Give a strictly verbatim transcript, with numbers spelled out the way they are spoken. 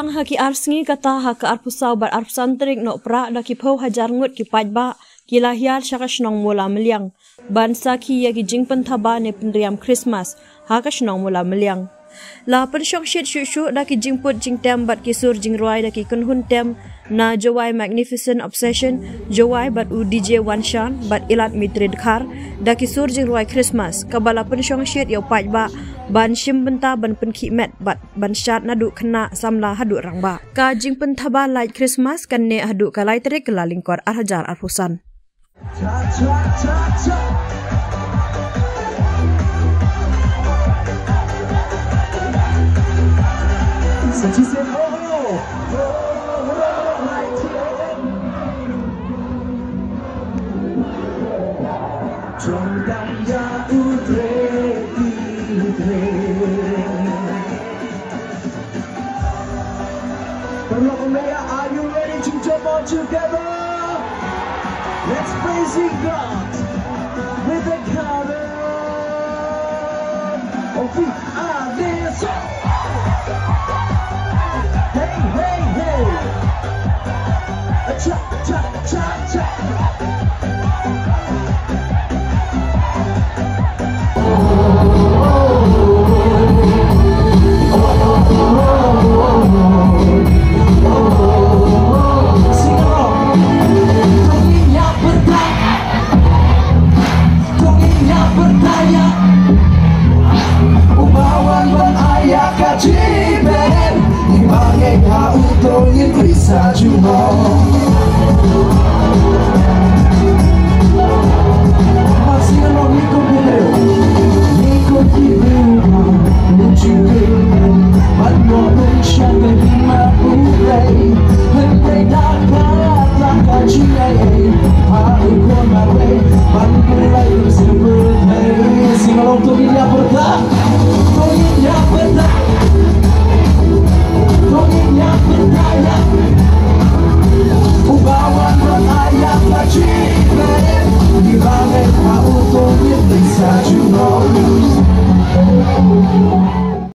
Tang ha ki ar sngi kata ha ka arphew saw bad arphew san tarik Nohprah da ki phew hajar ngut ki paidbah ki la hiar sha ka shnong Mawlamyniang ban sakhi ïa ki jingpynthaba ne pynriam Christmas ha ka shnong Mawlamyniang. La pynshongshit shuh shuh da ki jingput jingtem bad ki sur jingrwai da ki kynhun tem na Jowai Magnificent Obsession, Jowai bad u D J Wanshan bad Ilat Mitri Dkhar da ki sur jingrwai Christmas kaba la pynshongshit ïa u paidbah ban shim bynta ban pynkhih met bad ban shad naduh khynnah samla haduh rangbah. Ka jingpynthaba lait Christmas kan neh haduh ka lai tarik Kyllalyngkot ar hajar arphew san. Paralok Maya, are you ready to jump on together? Let's praise God with the color of the Adeso. Hey, hey, hey. Cha, cha, cha, cha.